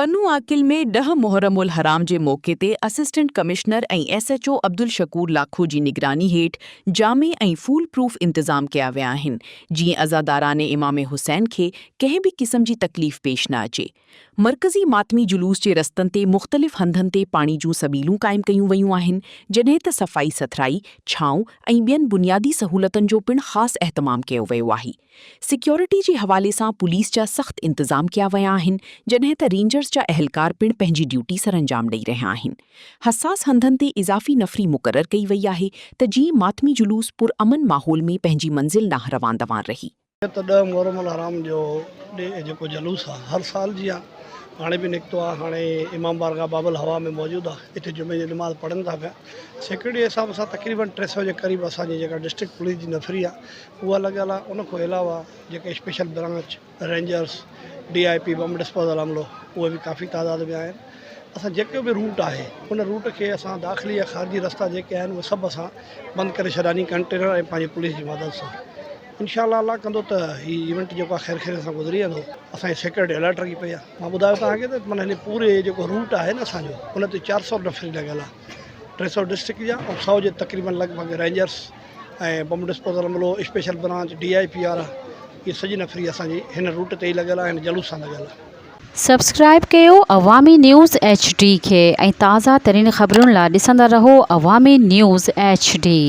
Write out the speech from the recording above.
پنو عاقل ۾ ڏهه محرم الحرام جي موقعي تي assistant commissioner ۽ S H O Abdul Shakoor Lakho جي نگراني هيٺ جامع ۽ فول پروف انتظام ڪيا ويا آهن جيئن عزاداران امام حسين کي ڪنهن به قسم جي تڪليف پيش نه اچي. مرڪزي ماتمي جلوس جي رستن تي مختلف هنڌن تي پاڻي جون سبيلون قائم ڪيون ويون آهن جڏهن ته صفائي سٿرائي، ڇانو ۽ ٻين بنيادي سهولتن جو پڻ خاص اهتمام ڪيو ويو آهي. سيڪيورٽي جي حوالي سان پوليس جا سخت انتظام ڪيا ويا آهن، جڏهن ته رينجرز جا اهلڪار پڻ پنهنجي ڊيوٽي سرانجام ڏئي رهيا آهن. حساس هنڌن تي اضافي نفري مقرر ڪئي وئي آهي ته جيئن ماتمي جلوس پرامن ماحول ۾ پنهنجي منزل ڏانهن روان دوان رهي. ته ڏهه محرم الحرام جو جيڪو جلوس آهي هر سال جيان هاڻي به نڪتو آهي هاڻي امام بارگاهه باب الهوا ۾ موجود آهي اتي جمعي جي نماز پڙهن ٿا پيا سيڪيورٽي جي حساب سان تقريبن 300 جي قريب اسان جي جيڪا ڊسٽرڪٽ پوليس جي نفري آهي اها لڳل آهي ان کان علاوه جيڪي special branch, rangers, D I P, bomb disposal عملو اهي به ڪافي تعداد ۾ آهن. اسان جيڪو به روٽ آهي ان روٽ کي اسان داخلي يا خارجي رستا جيڪي آهن اهي سڀ اسان بند ڪري ڇڏيا آهن ڪنٽينر ۽ پنهنجي پوليس جي مدد سان انشاء الله الله ڪندو ته هي ايونٽ جيڪو آهي خير خيريت سان گذري ويندو. اسان جي سيڪيورٽي الرٽ رکي پئي آهي مان ٻڌايو توهان کي ته معنيٰ هن پوري جيڪو روٽ آهي نه اسان جو ان تي 400 نفري لڳل آهي 300 ڊسٽرڪٽ جا ۽ 100 جي تقريبن لڳ ڀڳ رينجرس ۽ بم ڊسپوزل عملو، special branch, D I P وارا اهي سڄي نفري اسان جي هن روٽ تي ئي لڳل آهي هن جلوس سان لڳل آهي. سبسڪرائيب ڪيو عوامي نيوز ايڇ ڊي کي ۽ تازه ترين خبرن لا ڏسندا رهو عوامي نيوز ايڇ ڊي.